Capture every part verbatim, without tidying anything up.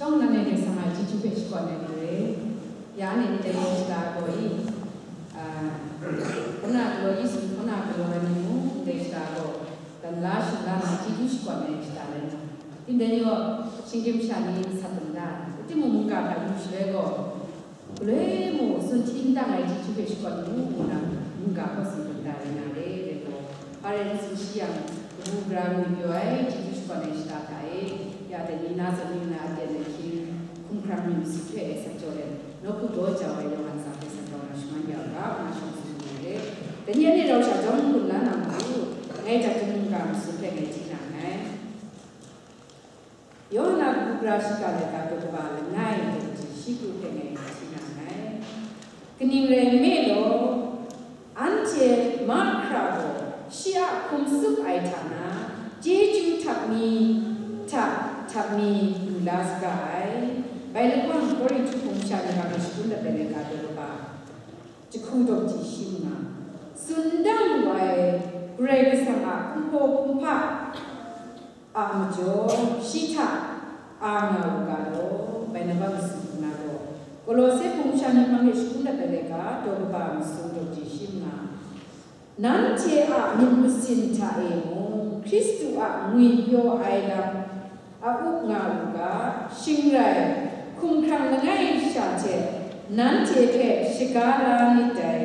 Shawng na ne hpe sa nga ai chyeju hpe shakawn ai hte, ya ni ndai shada gaw i, a, kaw na galaw, Yesu kaw na galaw ai ni mung ndai shada gaw, dan la shin la na chyeju shakawn ai shada rai na. Tinang ni gaw shinggyim sha ni sat dum da ai. Timung mungga hta yu shaloi gaw, galoi mung, sun hti n dang ai chyeju hpe shakawn mu, ngu na, mungga gaw tsun dum da rai nga re, dai gaw, hpa rai n tsun shi yang, kabu gara ngwi pyaw ai chyeju shakawn ai shada hta e, ya dai ni na zawn ning na aten ahkying, hkumhkrang myit masin hpe e sa jaw let, nawku daw jau ai yawng a ntsa hpe sa grau na shaman ya u ga, ngu na shawng tsun lu ai re. Dai ni anhte rau sha jawng n-gun la na matu, ngai hta htingnu ga masun hpe ngai hti na nngai. Yawhan a kabu gara shiga laika daw kaba langai daw ji shi pru hpe ngai hti na nngai. Kaning rai nme law, anhte mahkra gaw shi a hkum tsup ai hta na, chyeju htak mi hta htak mi lu la saga ai. Bai lahkawng Korinhtu hpung sha ni hpe shakun dat ai laika daw kaba jahku daw ji shi manga, tsun dang lu ai Karai Kasang a kumhpaw kumhpa a majaw, shi hta a nga u ga law, bai na ba masin hpung na gaw, Kolose hpung sha ni hpang de shakun dat ai laika, daw kaba masum daw ji shi manga, nanhte a myit masin hta e mung, Hkristu a ngwipyaw ai lam a up nga u ga, shing rai, hkumhkrang langai sha hte nanhte hpe shaga la myit dai,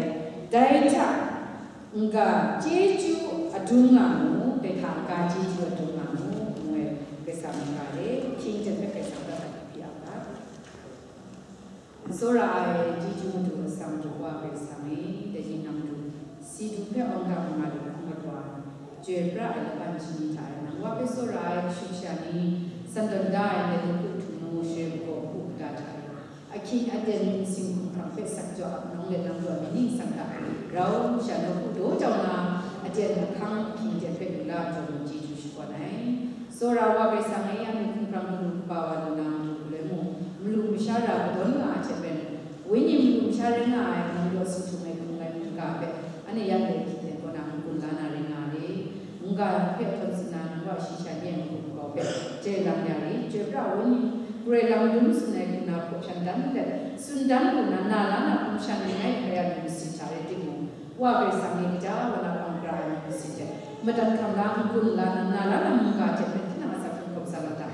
dai hta, n-ga chyeju adung nga mu, dai hta n-ga chyeju adung nga mu, ngu ai Karai Kasang mungga re, hkying ten hpe Karai Kasang hpe hpyi a ga. Tsawra ai chyeju Madu atsam du wa Karai Kasang e, dai ni nang du, si du hpe awng ga manga lu hkrum mat wa, chyoi pra ai laban shani hta e, nang wa hpe tsawra ai kashu kasha ni, san tawn da ai ndai mukut htung nu, share magaw hku kata hta e, ahkying aten myit masin hkumhkrang hpe sak jaw ap nawng let nang gaw myit ningsang hta rau sha nawku daw jau na, aten ahkang ahkying ten hpe lu la ai jaw mung chyeju shakawn ai. Tsawra wa Karai Kasang e, ya myit hkumhkrang hkungru kaba wa lu na matu galoi mung, malu masha ra kadawn nga ai hte maren, wenyi malu masha rai nga ai, nang daw si htum ai hkrung ai mungga hpe, anhte ya ndai hkying ten kaw na n-gun la na rai nga re. Mungga hpe htawn tsun na, nang gaw shi sha nye ai mahkra makau hpe jai lam ya re, chyoi pra ai Wenyi, Karai lam dum tsun ai hku na hpaw hpyan dan let, tsun dan lu na, na la na hkum shan langai hkra ya myit masin hta rai timung, Wa Karai Kasang ni gaja wa na hpang gara ai myit masin hte, madat hkam la, n-gun la na, na la na mungga hte maren tinang asak hkrung hkawm sa lam hta,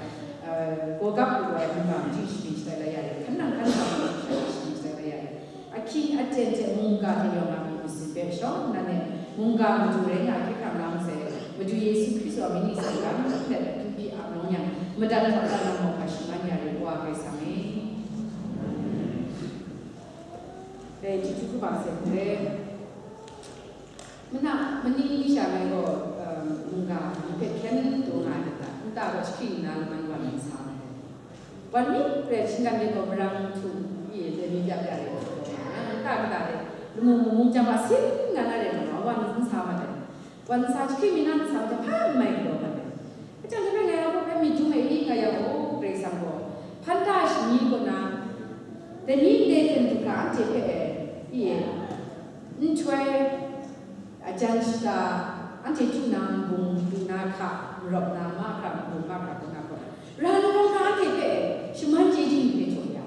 eh, gawgap lu ai mungga machyi sharin shatai la ya re, hkan nang hkan sa ai mungga sharin shatai la ya re. Ahkying aten hte mungga hte yawng a myit masin hpe shawng nnan e mungga madu rai nga ai hkye hkrang na masai, Madu Yesu Hkristu a mying ningsang lam let akyu hpyi ap nawng yang, madat hkam la na mauhpa shaman ya re, Wa Karai Kasang e. Dai chyeju kaba hte hkre, mana, mani ni sha ngai gaw, um, mungga ni hpe hkyen taw nga ai hta, nta gaw jahkring nna laman wan mi sa ai. Wan mi hpe shinggan de gaw marang htum, i, de mi byap ya re, nta kata de, lamu mung mung jang a sin nga na re, ma wan n sa mat ai. Wan sa jahkring mi na n sa mat ai, hpa n mai galaw mat ai. Kajan hpe ngai a hpe myit dum ai i nga yang, o, Karai Kasang gaw, hpan da shani kaw na, dai ni ndai hten du hkra anhte hpe e, i e, nhtoi, ajan shata, anhte chyu na nbung, lu na hka, marawp na mahkra, nbung mahkra kaw na gaw, ran rawng hkra anhte hpe e, shaman chyeju ni hpe jaw ya,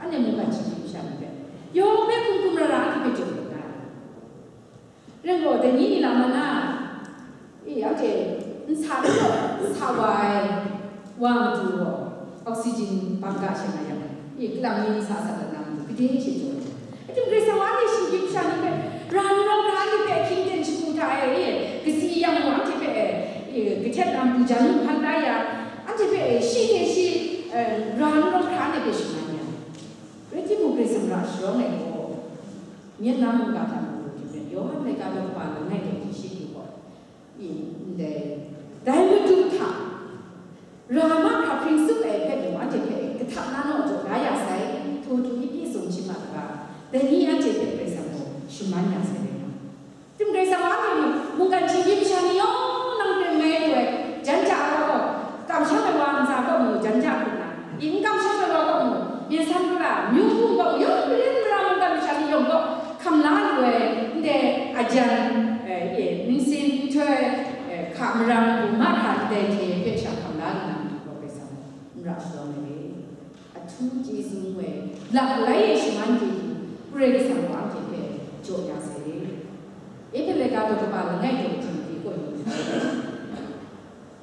anhte mungkan shinggyim masha ni hpe, yawng hpe hkum hkum ra ra anhte hpe jaw ya na. Ren gaw, dai ni ni lam na, i, anhte nsa gaw, nsa wa ai wa matu gaw, oxygen bang ga sha nga yang, i, kalang ni nsa sa dat na matu, gade she jaw ai. Achyum Karai Kasang wa anhte shinggyim masha ni hpe, ran rawng hkra anhte hpe ahkying ten shagu hta e, i, kasi yang gaw anhte hpe, i, kahtet na matu jan lu hpan da ya, anhte hpe, e, shi hte shi, e, ran rawng hkra anhte hpe shaman ya. Rai timung, Karai Kasang ra sharawng ai gaw, Myen na mungga hta mung lu hte maren, Yawhan laika daw kaba langai daw ji shi pru gaw, i, ndai, dai Madu hta, ra mahkra hpring tsup ai hpe mung, anhte hpe kahtap na naw jaw la ya sai, htu htu ni pyi tsun hkying ma saga, dai ni anhte hpe Karai Kasang gaw shaman ya sai rai nga. Tim Karai Kasang wa anhte mungkan shinggyim masha ni yawng nang hpe mai lu ai, jan ja ai wa gaw, kamsham ai wa ntsa gaw mu, jan ja hku na, i, n kamsham ai wa gaw mu, myen san kara, myu hpung gaw mu, yawng maren mara mungkan masha ni yawng gaw, hkam la lu ai, ndai ajan, e, e, nsin nhtoi, e, hka marang, bu mahkra ndai hte hpe sha hkam la lu na matu gaw Karai Kasang n ra sharawng ai re. Htu chyeju ngoi, laklai e shaman chyeju, Karai Kasang gaw anhte hpe jaw ya sai. Ehpelega daw kaba langai daw hte matu gaw yu.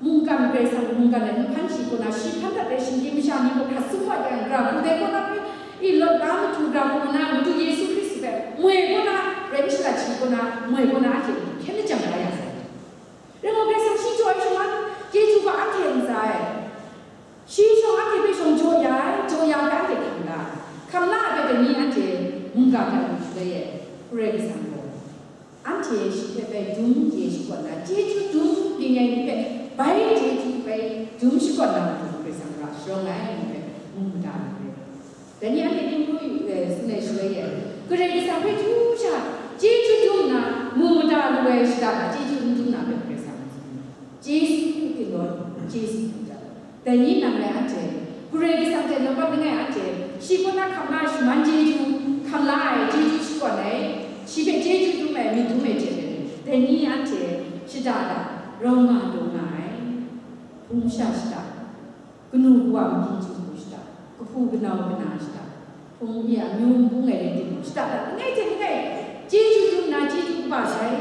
Mungkan Karai Kasang mungkan ai nhpan shi kaw na, shi hpan dat ai shinggyim masha ni gaw hkrat sumwat yang, gara hku dai kaw na hpe, i lawt la matu gara hku na, Madu Yesu Hkristu hpe moi kaw na, rai shala shi kaw na, moi kaw na, anhte hkyen lajang la ya sai. Rai gaw, Karai Kasang shi jaw ai shaman, chyeju ga anhte ntsa ai. Shi shawng anhte hpe shawng jaw ya ai, jaw ya hpe anhte hkam la ai. Hkam la ai hpe dai ni anhte mungga hta lu shaloi e, Karai Kasang gaw anhte shi hpe bai dum de shakawn na, chyeju dum ging ai ni hpe bai chyeju bai dum shakawn na matu Karai Kasang ra sharawng ai ni hpe mu mada lu re. Dai ni anhte ning hkru yu, eh, tsun ai shaloi e, Karai Kasang hpe chyu sha chyeju dum nna mu mada lu ai shada na, chyeju n dum na hpe Karai Kasang tsun ai. Chyeju hku kin law, chyeju hku dat. Dai ni nang rai anhte, Karai Kasang hte nampat langai anhte, shi kaw na hkam la ai shaman chyeju, hkam la ai chyeju shakawn ai, shi hpe chyeju dum ai, myit dum ai hte maren, dai ni anhte shada da, rau nga taw nga ai. Hpung masha shada, kanu kawa mahkyi chyu hku shada, kahpu kanau kana shada, hpung ya amyu npu ngai rai timung, shada da langai hte langai, chyeju dum nna, chyeju kaba sai,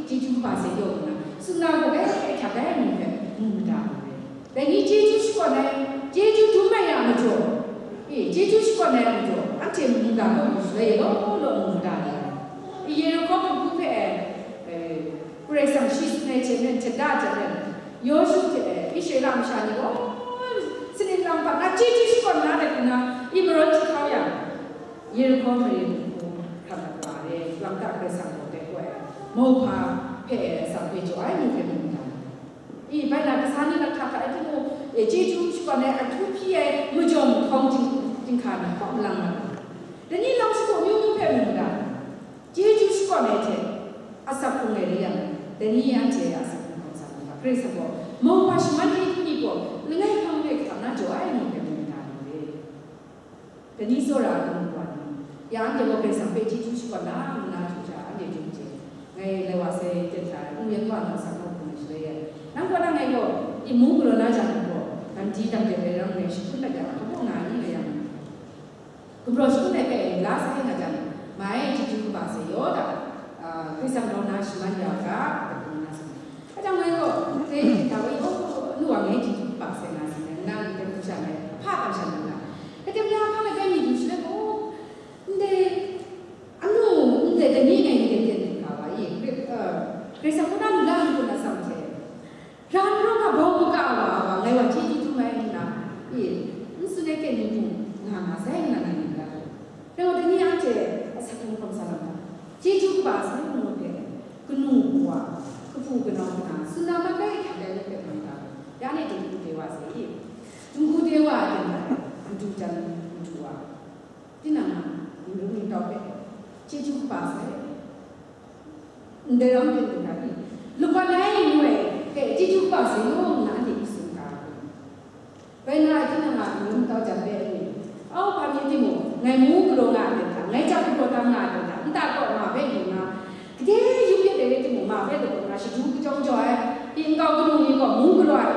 chyeju kaba sai yaw nna, suna gaw bai hkyak ai mu hpe mu mada mu re. Dai ni chyeju shakawn ai, chyeju dum ai ya majaw, e, chyeju shakawn ai ya majaw, anhte mungga kaw yu shaloi e law law mu mada re. E, Yerihko matu hpe, e, Karai Kasang shi tsun ai hte maren, hte da hte maren, Yawshu hte Israela masha ni gaw, saning lang hpat na chyeju shakawn na dai hku na, i marawn jahkau yang, Yerihko mare mung hkam mat wa ai, lang ta Karai Kasang gaw dai gaw ai, mauhpa hpe atsam hpe jaw ai ni hpe mung dan. I, bai na kasa ni lahkak hta e timung, e, chyeju shakawn ai, ahkyu hpyi ai, majawng hkawng chying-, chyinghka ni hkawk malang mat wa. Dai ni lam shagu amyu myu hpe mung dan. Chyeju shakawn ai hte asak hkrung ai re yang, dai ni anhte asak hkrung hkawm sa na, Karai Kasang gaw, mauhpa shaman chyeju ni gaw, langai hpang langai hkam na jaw ai ni hpe mu mada lu re. Dai ni tsawra ai kanu kawa ni, ya anhte gaw Karai Kasang hpe chyeju shakawn na, ngu na htu hta, anhte dum hte, ngai lai wa sai ten hta, n yen wa na asak hkrung ai shaloi e, nang kaw na ngai gaw, i mu galaw na jang gaw, gandi dang de ai ram ngai shagun dat yang, hpa mung nga ni nga yang, Gumhpraw shangun ai hpe la sai nga jang, mai chyeju kaba sai yaw da, a, Karai Kasang rau na shaman ya u ga, ngu na tsun ai. Hpa jang ngai gaw, dai hta e, oh, anu wa ngai chyeju kaba sai nga tsun ai, nang dai hku sha ngai hpa hkam sha nang ga. Hkrit hkrit ya hkang ai dai mi du shaloi gaw, ndai, anu, ndai dai ni ngai ndai ten du ga wa i, Karai, a, Karai Kasang kaw na lu la lu na sam hte. Ran rawng a bau maga wa wa, ngai wa chyeju dum ai nna, e, n tsun ai hte ni mung nga nga sai nna ngai myit la. Rau dai ni anhte asak hkrung hkawm sa lam hta, chyeju kaba sai ngu hpe, kanu kawa, kahpu kanau kana, suna man bai hkyak ai ni hpe hkam ga, ya ni dingku de wa sai i, dingku de wa ai ten hta, madu jan madu wa, tinang a, ningrum ningtau hpe, chyeju kaba sai. Ndai rawng hte n-, lupwan ai ngu ai hpe chyeju kaba sai yaw nna anhte hpyi tsun ga ai. Bai na, tinang a amyu matau jan ai ni, au, hpa mi timung, ngai mu galaw nga ai hta, ngai jam galaw tam nga ai hta, nta kaw ma hpe yu nga, gade yup yet ai rai timung, ma hpe lagaw nga, shadu kajawng jaw ai, hpyi nkau kanu ni gaw mu galaw ai,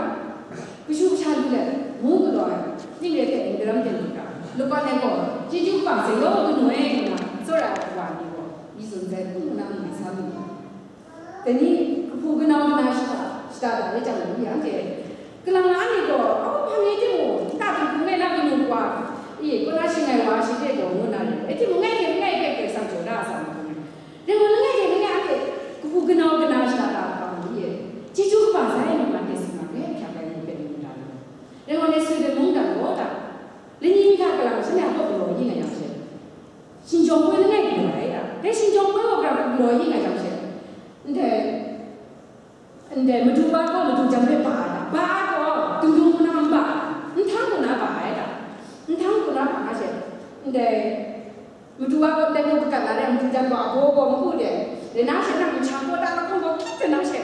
kashu kasha lu let, mu galaw ai, ning rai hte, n-, daram ten lu ga, lupwan ai gaw, chyeju kaba sai yaw kanu e, ngu na, tsawra ai wa ni gaw, i tsun sai, hpung nna n-, sa lu ai. Dai ni, kahpu kanau kana shata, shata da ai jang, anhte, kalang na ni gaw, au, hpa mi timung, nta hpung hpung e na kanu wa, i, kaw na shing ai wa, shi hte gaw, ngu na rai, e timung, ngai hte langai hpe Karai Kasang jaw da ai sa ma hpung ai. Rai gaw, langai hte langai anhte, kahpu kanau kana shata da hpa mu i, chyeju kaba sai ai ni ma hte si nga, grai hkyak ai ni hpe mu da na. Rai gaw, ngai sui de mungdan gaw da, lani mi hta kalang shanhte a hpaw galaw yin ai yang she, Shingjawng poi langai galaw ai ta? Dai shingjawng poi gaw gara hku galaw yin ai jang she, ndai, ndai madu wa gaw madu jan hpe ba ai ta? Ba ai gaw, dung dung hku na n ba ai, nhtang hku na ba ai ta? Nhtang hku na ba nga she, ndai madu wa gaw ndai gaw kagat na re, madu jan gaw abaw gaw n-gu de, dai na she nang nhkyang gaw da lahkawng gaw hkyit de na she,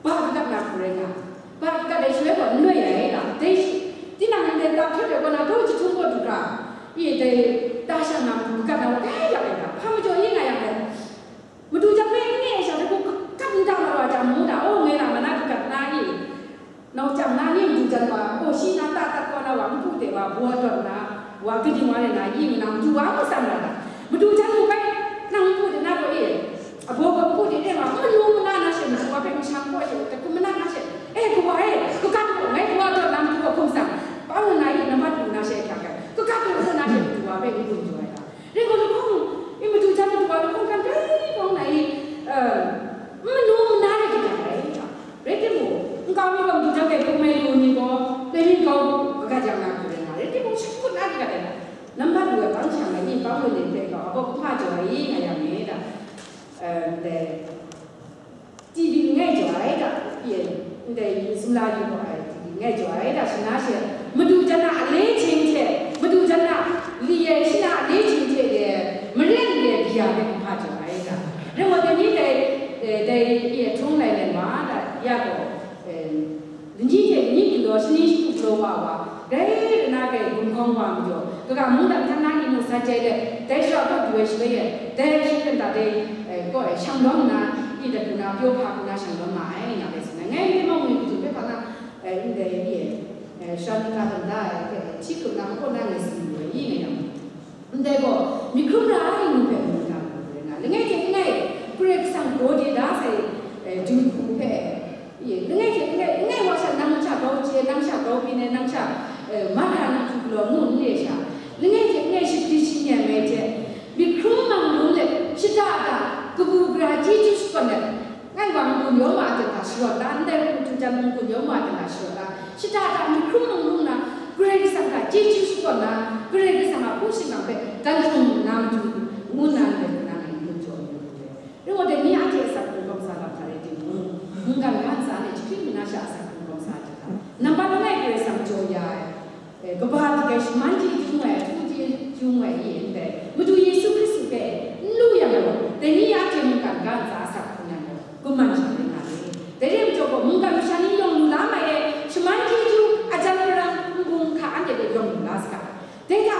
ba kagat na hku rai nga, ba kagat ai shaloi gaw n noi ai ta? Dai shi, tinang ndai ta hkrit ai kaw na daw jahtum gaw du hkra, i, dai ta shang na madu kagat na gaw dai yak ai ta? Hpa majaw yin nga yang gaw, madu jan hpe n-gu ai sha, dai gaw kagat n da majaw ai jang, mu da, o, ngai na ma na kagat na i, nau chyang na ni madu jan wa, o, shi na ta tat kaw na wa, n-gu de wa, baw tawn na wa, T V ngai jaw ai da, ye, ndai yu sumla yu gaw ai T V ngai jaw ai da, shana she, madu jan a ale ching hte, madu jan a li ye shana ale ching hte de, maren de bia de hpa jaw ai da. Rai wa de ni dai, eh, dai ye htung lai lai ma da, ya gaw, eh, Lani hte lani galaw, shani shani galaw wa wa, dai na kai gumhkawng wa majaw, kaga mungdan hkan na ni mu sa jai let, dai shara kaw du ai shaloi e, dai shi kanta dai, eh, kaw e, shang lawm nna, i dat lu na, pyaw hpa hku na shang lawm nga ai, nga bai tsun ai. Ngai mung mi matu hpe hpa na, eh, ndai ni e, eh, shara ni ka dan da ai hpe, hti hkrup na, hkaw na ngai tsun lu ai, i ngai yang. Ndai gaw, myit hkrum ra ai ni hpe mungga hku rai nga, langai hte langai, Karai Kasang gaw de da sai, eh, dinghku hpe, ye, langai hte langai, langai wa sha nang sha grau chye, nang sha grau byin ai, nang sha, eh, mahkra na hku galaw ngu n re sha, langai hte langai shagrit shanyen ai hte, myit hkrum mang lum let, shada da, kabu gara chyeju shakawn let, Ngai wa n-gun yawng wa a ten hta sharawt la, ndai hku htu jan n-gun yawng wa a ten hta sharawt la, shada hta myit hkrum nang lung na, Karai Kasang hta chyeju shakawn na, Karai Kasang a hpung shingkang hpe gan hkrung na matu, ngu nna ndai hku na ngai n-gun jaw n-gun re. Rai wa dai ni anhte a asak hkrung kawng sa lam hta rai timung, mungkan ga ntsa ni jahkring mi na sha asak hkrung kawng sa ai hta, nampat langai Karai Kasang jaw ya ai. Eh, kaba hte kai shaman chyeju ai, htu chyeju ai, i ndai Madu Yesu Hkristu hpe n lu yang gaw, dai ni ya hte mungkan ga ntsa asak hkrum yang gaw, gumman sha rai nga ai. Dai re ai majaw gaw, mungkan masha ni yawng lu la mai ai, shaman chyeju, ajan marang, n-gun hka anhte hpe yawng lu la saga. Dai hta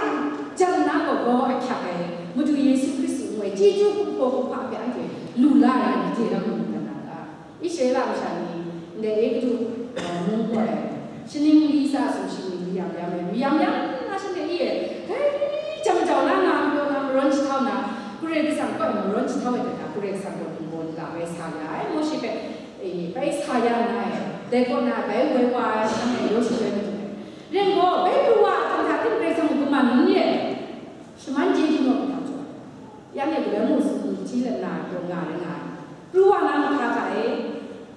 jan na gaw, gaw ahkyak ai, Madu Yesu Hkristu ngu ai, chyeju kumhpaw kumhpa hpe anhte lu la ai, made lam mungkan na ta? Israela masha ni, ndai Egutu, eh, mung gaw, shaning li sa sumshi ni mayam yam ai, mayam yam na shanhte i e, hkai jang jau la nga, majaw na, marawn jahtau na, Karai Kasang kaw e marawn jahtau ai hta, Karai Kasang gaw hpung baw ni la bai sa ya ai, Mawshe hpe, eh, bai sa ya na ai, dai kaw na bai woi wa ai, shanhte Yawshu rai madu ai. Ren gaw, bai pru wa a hta hta ting Karai Kasang mung kaman n ye? Shaman chyeju naw hkam jaw. Yang e galoi mu sut ni hti let na, taw nga rai nga ai. Pru wa na mahka hta e,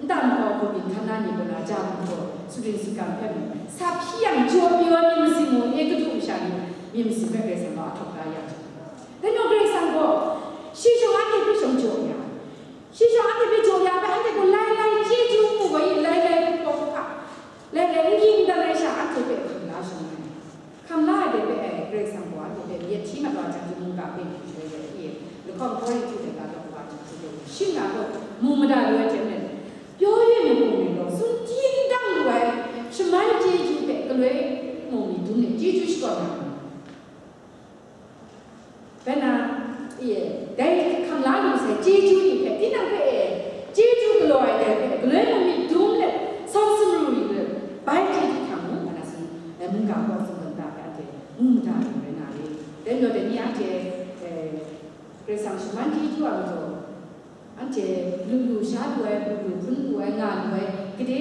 nta makau hku byin hkan na ni kaw na, ja hku gaw, sutring sutgan hpe mung, sa hpyi yang jaw pyaw ai myit masin mung, Egutu masha ni myit masin hpe Karai Kasang gaw ahtawk da ya. Dai majaw Karai Kasang gaw, shi shawng anhte hpe shawng jaw ya, shi shawng anhte hpe jaw ya hpe, anhte gaw lai lai chyeju mu gaw, lai lai hku hpa hku hpa, lai lai n ging dan ai sha, anhte hpe hkam la shawng ai. Hkam la ai de hpe, eh, Karai Kasang gaw anhte hpe yet hti mat wa jang, mungga hpe hkrit shaloi de, i, lahkawng Korinhtu laika daw wa jang hte, shing na gaw, mu mada lu ai hte maren, pyaw ye mung hpung ning gaw, tsun hti n dang lu ai, shaman chyeju hpe galoi mung myit dum let chyeju shakawn na, bai na, i, dai hkam la lu sai chyeju ni hpe, tinang hpe e, chyeju galaw ai dai hpe, galoi mung myit dum let, sawng sumru yu let, bai chyeju hkam mu, nga na tsun, eh, mungga gaw tsun dan da hpe, anhte mu mada lu rai nga re. Dai majaw dai ni anhte, eh, Karai Kasang shaman chyeju a majaw, anhte lu lu sha lu ai, lu lu hpun lu ai, nga lu ai, gade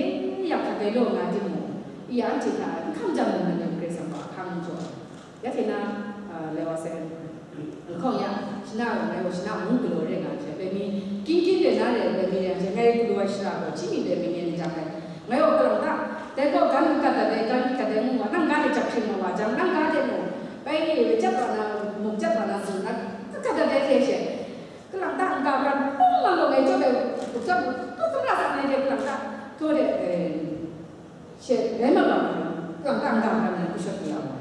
yak hkak ai law nga timung, i, anhte hta n hkam jang lu na lam Karai Kasang gaw ahkang n jaw ai. Ya hte na, ah, lai wa sai, lahkawng ya, shana gaw ngai gaw shana mung galaw re nga hte, dai mi, king king de na re, dai mi re hte, ngai galaw ai shara gaw, hti mi dai mi yen jang ai. Ngai gaw kalang ta, dai gaw gan kagat dat ai, gan kagat ai ngu wa, nang ga de jahpring na wa jang, nang ga de mung, bai ni e, jat wa na, mung jat wa na, tsun na, kagat dat ai hte she, Kalang ta n-ga pran hpung lang gaw ngai chyawm ai, gumsam gaw, kau hkam ra sa ngai de kalang ta, htaw de, eh, she rai mat wa, kalang ta n-ga pran ngai kashawt ya wa.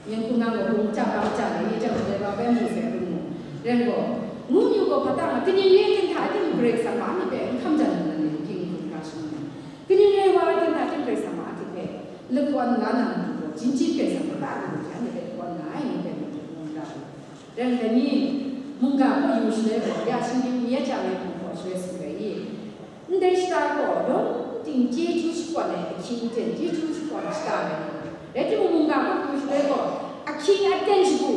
Yen hku nang gaw, hpung maja, pa maja, ngai ye jang dai wa bai mu sai hpung mu. Ren gaw, ngu myu gaw hpa ta nga, kaning ye ting hta ting Karai Kasang ma ni hpe n hkam jan nna ni, hping hkum hkra shangun ai. Kaning rai wa ting hta ting Karai Kasang ma ni hpe, lakwan la na matu gaw, jingjin Karai Kasang hpe la na matu hte, anhte hpe lakwan nga ai, ngai hpe matu hpung ra ai. Rai nna ni, mungga hku yu shaloi gaw, ya shinggyim ni a hta ngai hpung hkaw shaloi tsun ai i? Ndai shata gaw, yawng ting chyeju shakawn ai ahkying aten chyeju shakawn ai shata rai nga ai. Rai timung, mungga hku yu shaloi gaw, ahkying aten shagu,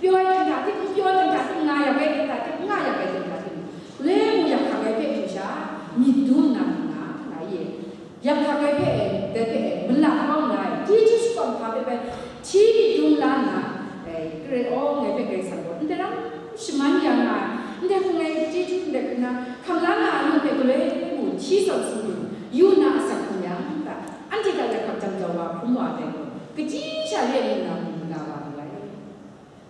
pyaw ai ten hta ting, n pyaw ai ten hta ting, nga yak ai ten hta ting, n nga yak ai ten hta ting, galoi mung yak hkak ai hpe hkru sha, myit dum nna nga, nga i? Yak hkak ai hpe e, dai hpe e, malak kau nna, chyeju shakawn hpa hpe bai, hti myit dum la nna, e, Karai aw, ngai hpe Karai Kasang gaw, ndai ram shaman ya nga ai, ndai hku ngai chyeju ndai hku na, hkam la nga ai nu hpe galoi mung hti tsawm sung lu, yu nna asak hkum yang, ta, anhte hta yak hkak jam jau wa hkrum wa ai gaw, kaji sha re ai nna mung mala wa lu ai.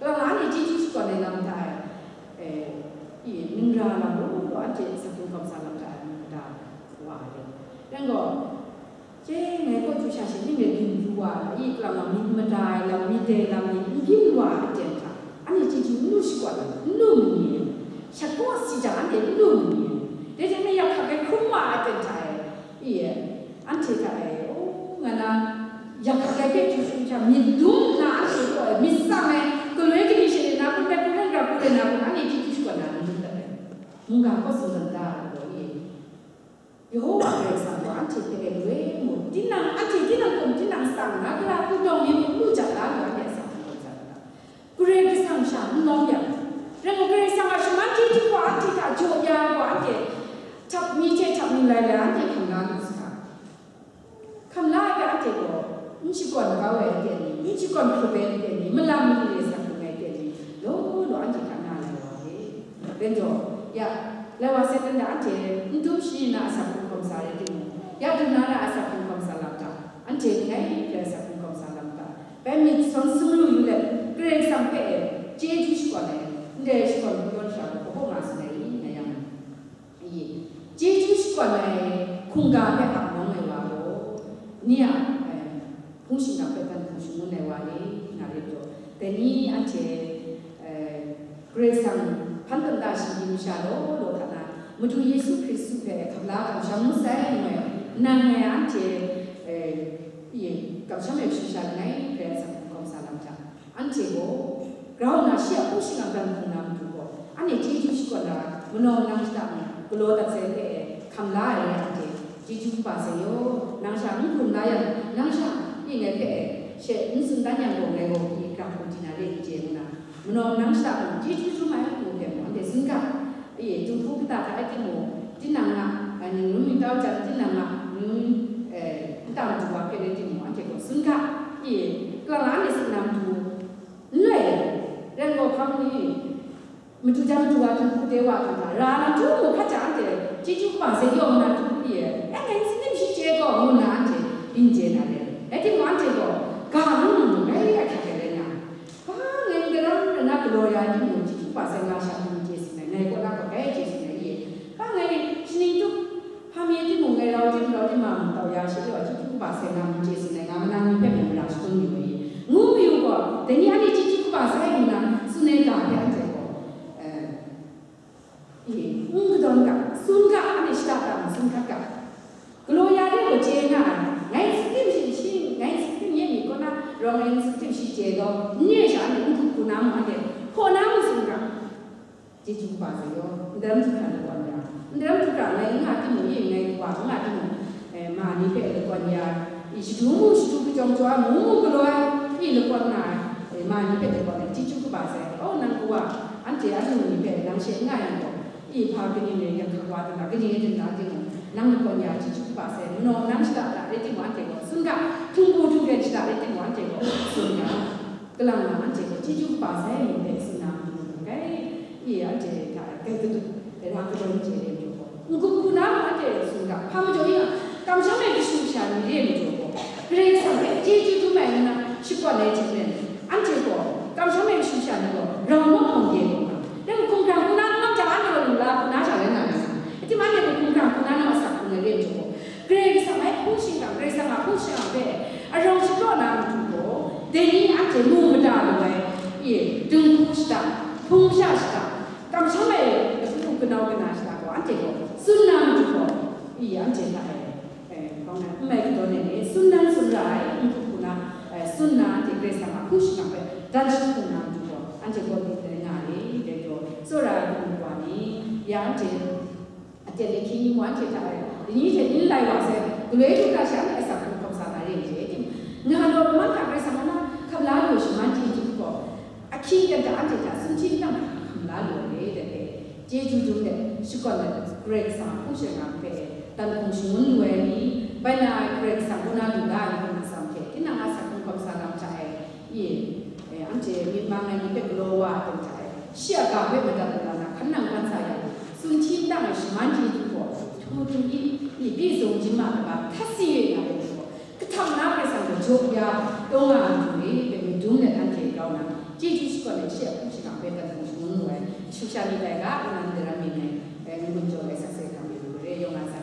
Kalang la anhte chyeju shakawn ai lam hta e, e, i, ning ra lam law law, hte sapu kawmsa lam hta ai mung mada wa ai. Rai gaw, che ngai kaw chyu sha shi ning rai byin pru wa ai, kalang wa myit mada ai lam, myit dai lam ni n byin wa ai aten hta, anhte chyeju n lu shakawn ai, n lu ma ni ai, shakaw si jang anhte n lu ma ni ai, dai hte mung yak hkak ai hkrum wa ai aten hta e, i e, anhte hta e, o, nga na, yak hkak ai hpe chyu shung hkya, myit dum nna anhte kaw e myit tsang ai, galoi kani she na kun, bai kun, rai gra kun, rai na kun, anhte chyeju shakawn na n lu dat ai. Mungga kaw tsun dan da ai gaw, i e, Yehowa Karai Kasang gaw anhte hpe e loi mu, tinang, anhte tinang hkum tinang tsang na, gara hku dawng mi mung lu ja la lu, anhte a sa hku dawng ja la. Karai Kasang sha n lawm yang, rai gaw, Karai Kasang a shaman chyeju gaw anhte hta jaw ya ai gaw, anhte htap mi hte htap mi lai lai, anhte hkam la lu saga. Hkam la ai hpe anhte gaw, n shakawn kau ai aten ni, n shakawn hkrup ai aten ni, malam ni re sa hkrum ai aten ni, law law anhte hta na lai wa ai. Rai gaw, ya, lai wa sai dan da anhte, n dum shani na a sa hkrum hkawm sa rai timung, ya dum na ra a sa hkrum hkawm sa lam hta, anhte langai hpe a sa hkrum hkawm sa lam hta, bai myit sawn sumru yu let, Karai Kasang hpe e chyeju shakawn ai, ndai shakawn hku yawn sha gaw, hpaw nga tsun ai i, nga yang. I, chyeju shakawn ai hkungga hpe ap nawng ai wa gaw, ni a, eh, hpung shingkang hpe dan hpung shangun ai wa ni nga rit gaw, dai ni anhte, eh, Karai Kasang hpan tawn da shinggyim masha law law hta na, Madu Yesu Hkristu hpe hkap la kamsham masai ngu ai, nang ngai anhte, eh, i, kamsham ai kashu sha langai hpe a sa hkawm sa lam hta. Anhte gaw, grau nna shi a hpung shingkang dan hpung na matu gaw, anhte chyeju shakawn ra, manaw manang shada mung galaw dat sai hpe e hkam la ai rai anhte, chyeju kaba sai yaw, nang sha n hkum la yang, nang sha, i ngai hpe e, she n tsun dan yang gaw, ngai gaw pyi grang hku di na re n chye ngu na, manaw manang shada mung chyeju dum ai, ngu hpe mung anhte tsun ga. E, dinghku kata hta rai timung, tinang a, a, ningrum ningtau jan tinang a, ningrum, e, nta matu wa hpe rai timung, anhte gaw tsun ga. E, kalang la anhte tsun na matu, n lai, rai gaw hpa mu i, matu jan matu wa dinghku de wa hkam hta, ra na htu mu hkat jang anhte, chyeju kaba sai yaw nna htu pyi e, e, ngai n tsun tim shi chye gaw, ngu nna anhte byin chye na re. Rai timung, anhte gaw, ga n mu, rai ahkyak ai rai nga ai. Hpa ngai n daram rai na galaw ya ai timung, chyeju kaba sai nga sha hpung chye tsun ai, ngai kaw na gaw bai chye tsun ai re. Hpa ngai shaning tup hpa mi ai timung, ngai rau tim rau tim ma mung tau ya, shi rau chyeju kaba sai nga hpung chye tsun ai, nga manang ni hpe mung mara shadum yu ai, ngu mayu gaw, dai ni anhte chyeju kaba sai ngu na tsun ai ga hpe anhte gaw, eh, E, n kadawn ga, tsun ga, anhte shada tam tsun hkat ga. Galaw ya de gaw chye nga ai, ngai n tsun tim shi, shi, ngai n tsun tim nye myit kaw na, rawng ngai n tsun tim shi chye gaw, n re sha anhte n hkup hku na mu anhte, hkaw na mu tsun ga. Chyeju kaba sai yaw, n daram hkra lakwan ya, n daram hkra ngai n nga timung, e ngai kawa n nga timung, e, ma ni hpe lakwan ya, e, shadu mu shadu kajawng jaw ai, mu mu galaw ai, e, lakwan nga ai, e, ma ni hpe lakwan ai, chyeju kaba sai, o, nang kawa, anhte anu ni hpe nang she n nga yang gaw, e, hpa kaning rai yang hkak wa dan ra, kaning rai dan ra timung, nang lakwan ya chyeju kaba sai, manaw manang shada da rai timung, anhte gaw tsun ga, htingbu htingren shada rai timung, anhte gaw tsun ga, kalang na anhte gaw chyeju kaba sai ngu hpe tsun na matu mung rai, e, anhte hta gai kadu, rai ra kadawn chye re majaw gaw, n-gup hku na mung anhte tsun ga, hpa majaw ning a, kamsham ai kashu kasha ni re majaw gaw, Karai Kasang hpe chyeju dum ai ngu na shakawn ai hte maren, anhte gaw kamsham ai kashu kasha ni gaw rau nawng hpawng de gaw nga, dai gaw hkumhkrang hku na n nawng jang, anhte gaw lung la hku na sha rai nga ai sa, rai timung, anhte gaw hkumhkrang hku na nawng asak hku na re majaw gaw, Karai Kasang a hpung shingkang, Karai Kasang a hpung shingkang hpe arau shapraw na matu gaw, dai ni anhte mu mada lu ai, e, dinghku shada, hpung sha shada, kamsham ai lapu kanau kana shada gaw, anhte gaw tsun na matu gaw, e, anhte hta e, e, hpang na, n mai kadawn ai ni, tsun nan tsun ra ai, n hku hku na, e, tsun na, anhte Karai Kasang a hpung shingkang hpe dan jahpung na matu gaw, anhte gaw myit dai nga ai, dai gaw, tsawra ai kabu wa ni, ya anhte, aten ahkying ni mung anhte hta e, dai ni hte ning lai wa sai, galoi hkra sha anhte asak hkrung hkawm sa na re ai hte, nga law, laman hta Karai Kasang a na hkap la lu ai shaman chyeju gaw, ahkying dan hta anhte hta sunhkyen dang hkam la lu ai re, dai hpe chyeju dum let, shakawn let, Karai Kasang a hpung shingkang hpe dan hpung shangun lu ai ni, bai na ai Karai Kasang kaw na lu la ai ni hpe atsam hte, tinang a asak hkrung hkawm sa lam hta e, e, e, anhte myit mang ai ni hpe galaw wa ai hta e, shi a ga hpe madat lu la na, hkan nang hkan sa yang, sunhkyen dang ai shaman chyeju gaw, htu htu i, i, ပြည်စုံခြင်းမှတပါး ထပ်ဆင့်၍လာတဲ့သူ ကထပ်မံ Karai Kasang gaw jaw ya taw nga ai matu re, hpe myit dum let anhte grau nna, chyeju shakawn ai she a hpung shingkang hpe dan hpung shangun lu ai, kashu kasha myit dai ga, kaw na n daram myit ai, e, N Gun Jaw lai sakse hkam yu, Re Yawng A Sa